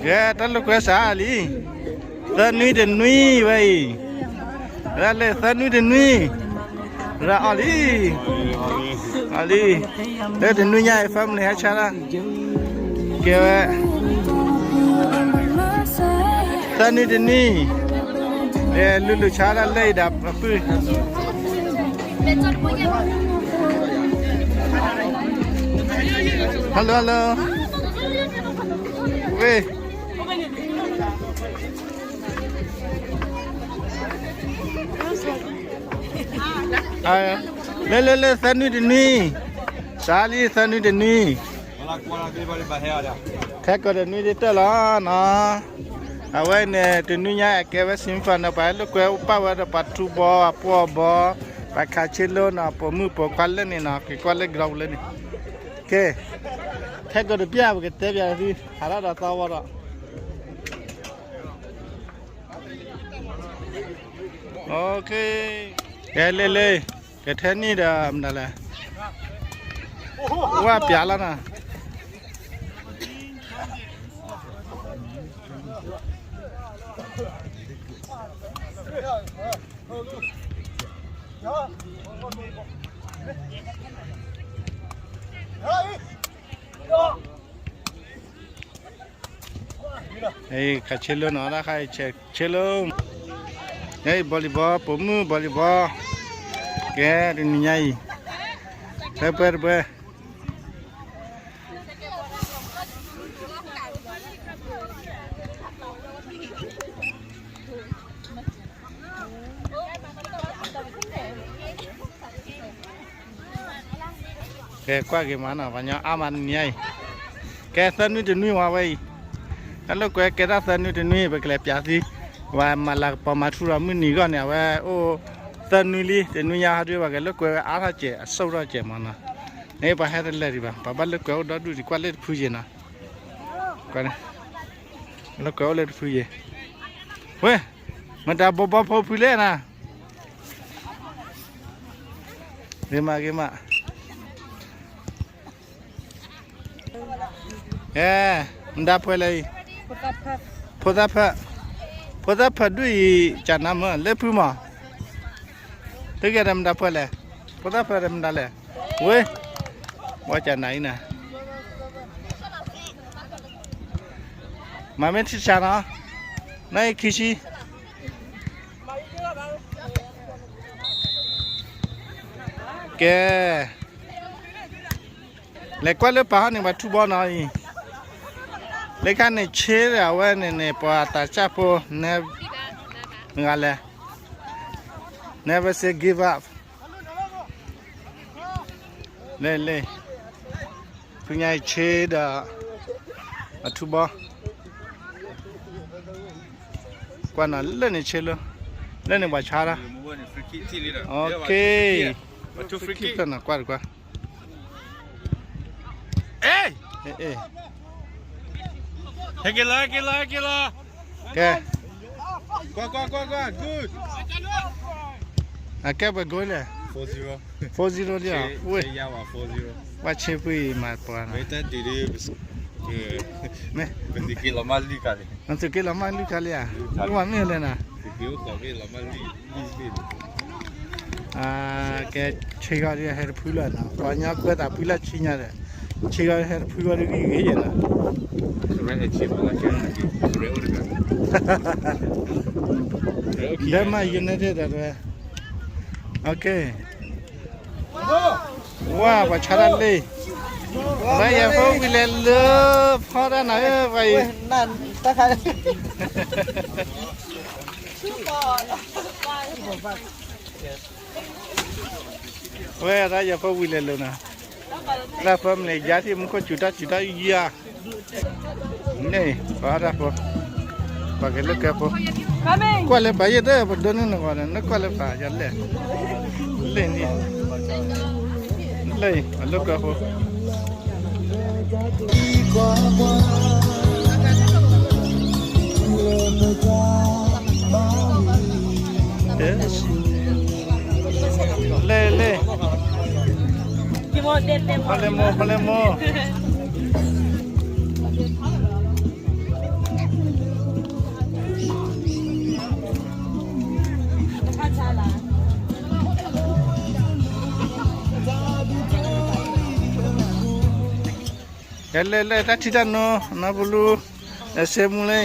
ကဲ တၢ်လိာ်ကွဲစးလံ, သၢနွံတနွံဝဲအံၤ, လၢသၢနွံတနွံ, ရၤအီၤလံ, အီၤလံ, လၢတနွံညါအံၤ family ဟဲဆါတၢ်, ကဲဝဲ, သၢနွံတနွံ, လူၤလူၤဆါတၢ်လၢအံၤဒီးအပုၢ် Hello, hello. ဝ့ၢ်, လၢလၢလၢ သၢနွံတနွံ, စးလံ သၢနွံတနွံ, ထဲကီၢ်တနွံဒ်တၢ်လီၤနီၤ. အဝဲန့ၣ် တနွံညါအကဲဝဲ semi final ပှၤဟဲလိာ်ကွဲအိၣ်ပာ်ဝဲဒီးပှၤထူဘီ အပှီၢ်ဘီ, ပှၤခးဆ့လိနီၤ, ပိာ်မုၣ်ပိာ်ခွါလၢန့ၣ်နီၤ, က့ၤကွၢ်လၢ ground လၢန့ၣ်, ကဲ, ထဲကီၢ်တပျၢ် ပကတဲပျးသု, ဟးထီၣ်ဒီးသီဝီဒီး ကဲလၢလၢ, ကဲထဲနံၣ်ဒီးမတၤလဲၣ်, ဝဲပျးလီၤနၤ. ခးဆ့လိနီၤ, တၢ်ခါအံၤဆ့လိ, အံၤ volleyball, ပိာ်မုၣ် volleyball, ကဲတနံၤညါအံၤ, တပှဲတပှဲ ကဲကွၢ်က့ၤမးနီၤ, ပှၤညီအါမးတနံၤညါအံၤ, ကဲသၢနွံတနွံဝဲဝဲအံၤ, တၢ်လိာ်ကွဲကဲတၢ်သၢနွံတနွံ ပကလဲၤပျးသံ, ပှၤမၤလၤကပီၤမၤထူဒီးမုၢ်နံၤဂီၢ်န့ၣ် အဝဲအိၣ်သၢနွံလံ, တနွံညါဟီဒု ပှၤကလဲၤလိာ်ကွဲဝဲအါထီၣ်စဲး အစိၣ်ထီၣ်စဲးမးနီၤ, န့ၣ်ပှၤဟဲတလဲၤဒံးဘၣ်, ပှၤဘၣ်လိာ်ကွဲအိၣ်ဒီဒူၣ်ဒံး, ကွၢ်လၢတဖုယဲၤနီၤ, ကွၢ်န့ၣ်, လိာ်ကွဲအိၣ်လၢတဖုယဲၤ, ဝဲ, မတၤဘီဘီဖိဖုလဲၣ်နၤ ဂ့ၤမး ဂ့ၤမး, အဲ, မတၤဖဲလဲၣ်အံၤ, ဖိသၣ်ဖၢ, ဖိသၣ်ဖၢဒူၣ်အံၤ ကနါမ့ၢ်လၢဖုမး, တဂ့ၤဒီးမတၤဖဲလဲၣ်, ဖိသၣ်ဖၢဒီးမတၤလဲၣ်, ဝဲ, ဝဲကနါအံၤနၤ မၤမ့ၢ်ထံဆါနီၤ, နအံၤခံဆံ, ကဲ, လဲၤကွၢ်လၢပာ်ဟီၣ်န့ၣ် ပှၤထူဘီနီၤအံၤ, လၢခါန့ၣ်ဆ့ဒီးအဝဲန့ၣ်န့ၣ် ပှၤတၢ်ဆၣ်ဖိ, မ့ၢ်ဂၤလဲၣ်, never say give up, လဲၤလဲၤ, ဖုညါအံၤဆ့ဒီး အထူဘီ ကွၢ်နၤလၢန့ၣ်ဆ့လၢ, လၢန့ၣ်ပှၤဆါတၢ်, အက့, ဖျၢၣ်နၤကွၢ်တကွၢ်, အဲ, ဟဲက့ၤလီၤ ဟဲက့ၤလီၤ ဟဲက့ၤလီၤ, ကဲ, အကဲပှဲၤ goal လဲၣ်, four zero လံဧါ, ဝဲ, ဝဲဆ့ဖုအံၤမၤပှၤနီၤ, မ့ၢ်, နသုးက့လီၤမၢ်လွံၢ်ခါလံဧါ, မ့ၢ်လဲၣ်နၤ, ကဲ, ဆ့ဂီၤဒ်ဟဲတဖုလီၤနီၤ, ပှၤကညီကွဲးသးဖုလၢဆ့ညါဒီး, ဆ့ဂီၤဟဲတဖုဂီၤဒ်ဂံၢ်ဂ့ၤယဲနီၤ, ဒဲမး United ဒီး, ဝဲ, ပှၤဆါတၢ်လံ, လၢယဖိဝံၤလဲၤလၢဖီတၢ်နၤဧၢ ပှၤအံၤ ဝဲဒၣ်ယဖိဝံၤလဲၤလိာ်နၤ, လၢဖၢမလံၤယါထံၣ်မူခိၣ်စူၤတၢ်စူၤတၢ်ယါ, န့ၣ်, ပှၤအါတၢ်ဖိ, ပှၤက့ၤလၢကဲဖိ, ကွၢ်လၢပှၤယဲၢ်တၢ်ပဒိးန့ၢ်နဂီၢ်ဒီး နကွၢ်လၢပှၤယလဲၣ်, လဲၣ်န့ၣ်, လဲၣ်, ပှၤလၢကဲဖိ လဲၣ်, လဲၣ်, ဖီလဲမိၢ်, ဖီလဲမိၢ်, လဲၣ်, လဲၤလဲၤတၢ်ထံတၢ်နိ နီၢ်ပလူ, စဲမူလၢ,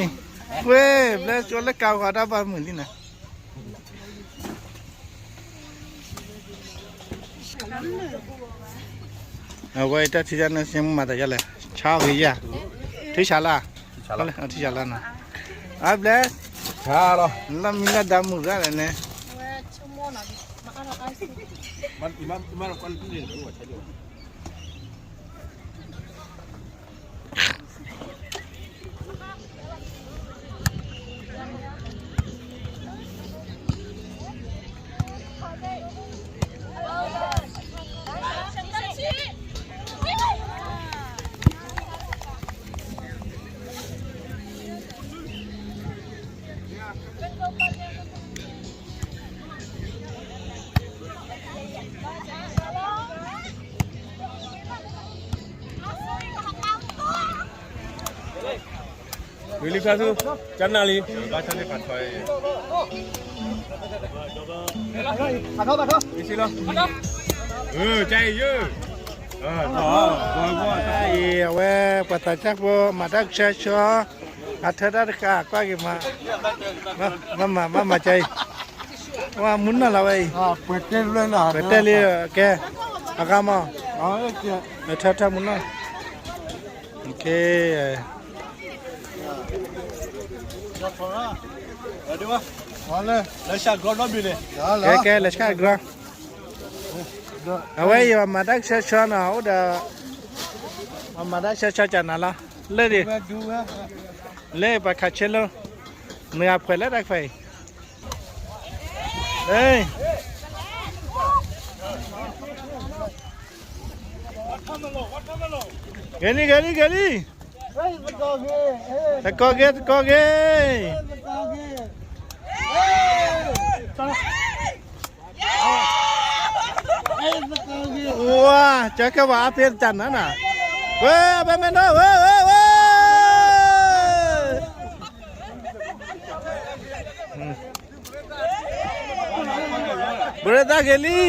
ဝဲ, ဘျဲကၠိလၢကးဂီၤတၢ်ဘၣ်မုာ်လံနၤ. အဝဲတၢ်ထံတၢ်နိ စဲမူမၤသးဒ်လဲၣ်, ဆါအီၤက့ၤယၤ, ထံဆါလၢ, ထံဆါလၢနီၤ, အဘျဲ, လီၢ်မံလၢဒၣ်မုာ်ဂၤလဲၣ်န့ၣ် ဝံၤလံဖျါဆူ, ကနၣ်လံ, ဘၣ်ဆၣ်သ့ၣ်ဖးထီ, အံၤလီၤ, အၢ ကါအံၤယၢ, အံၤ အဝဲပှၤသးစၢ်ဖိမၤတၢ်ကဆှဲကဆှီ, အထၢတၢ်တဃာ်ကွၢ်က့ၤမး, ဘၣ်မၤ ဘၣ်မၤကါအံၤ, ဝဲမူနီၢ်လီၤဝဲအံၤ, ပှဲၤတဲလံ, ကဲ, အဂၤမး, ထၢထၢမူနီၢ်, ကဲ, ကဲ လဲၤဆှၢကရီ, အဝဲအံၤပှၤမၤတၢ်ကဆှဲကဆှီနီၤ, အိၣ်ဒီး, ပှၤမၤတၢ်ကဆှဲကဆှီကနၤလီၤ, လၢဒံး, လၢပှၤခးဆဲလၢ, နဂၤဖှဲးလၢတၢ်ခွဲးအံၤ ဂဲၤလံ ဂဲၤလံ ဂဲၤလံ, သကိးဂ့ၤ သကိးဂ့ၤ, ဝါ, ကၢကဲပှၤအါဖဲတၢ်နၤနၤ, ဝဲ, အဘဲမဲနီၤ, ဝဲ ဝဲ ဝဲ ဘရၣ်သၣ်ဂ့ၤလံ.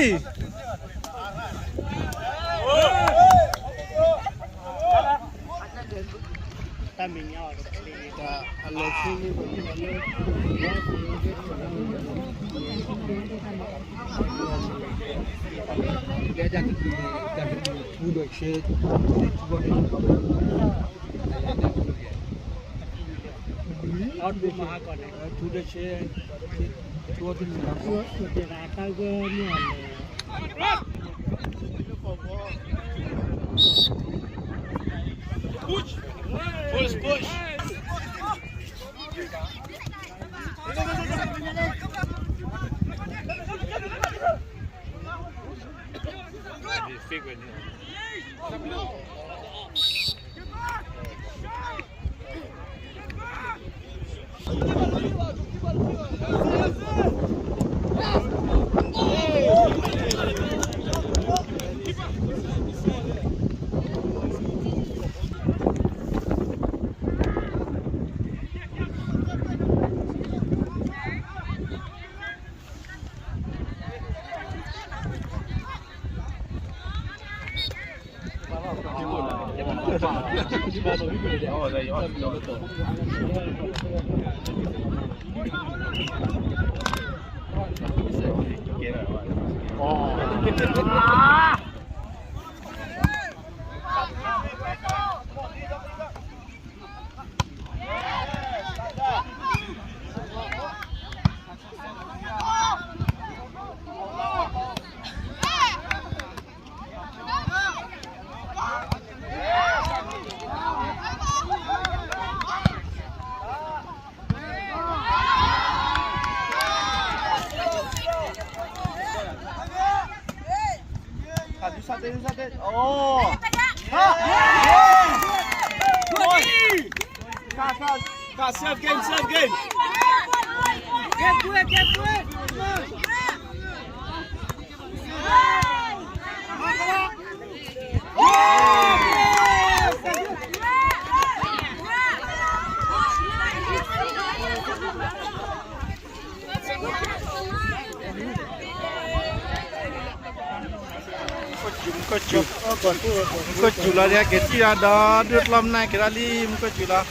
မူခိၣ်စူၤလီၤဒ်က့ၤထံၣ်အဒီဒူၣ်တလီမနၢ်က့ၤဒၣ်လံ မူခိၣ်စူၤလီၤ,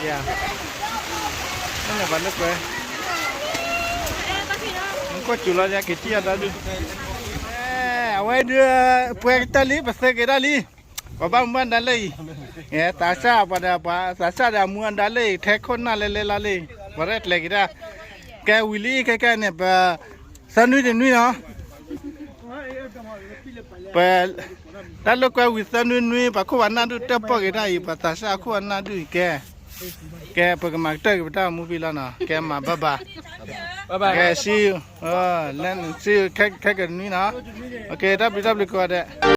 ယၤ, န့ၣ်ဘၣ်လၢကွဲ, မူခိၣ်စူၤလီၤဒ်က့ၤထံၣ်အဒီဒူၣ်, အဝဲဒုး, ပှဲၤကတၢၢ်လံ ပသၢက့ၤဒၣ်လံ, ပှၤဘၣ်မူဘၣ်ဒါလၢအံၤ, သးစၢ်ပှၤဒီးပှၤ သးစၢ်ဒီးအမူအဒါလၢအံၤ ထဲခိၣ်နၢ်လဲၤလဲၤလီၤလံ, ပှၤရဲၣ်ကျဲၤက့ၤဒၣ်, ကဲဝံၤလံခဲကဲန့ၣ် ပ သၢနွံတနွံနီၤ, ပ တၢ်လိာ်ကွဲဝံၤသၢနွံနွံ ပှၤခိၣ်ပှၤနၢ်ဒူၣ်တၢၣ်ပီၣ်က့ၤတၢ်အံၤ ပှၤသးစၢ်အခိၣ်အနၢ်ဒူၣ်အံၤကဲ, ကဲ ပကမၤကတၢၢ်က့ၤပတၢ်မူဖံလီၤနီၤ, ကဲမၤဘၣ်ဘၣ်, ကဲ see you, လၢ see you ခဲကနွံနီၤ, တၢ်ဘျုးတၢ်ဘျုးကိးဂၤဒဲး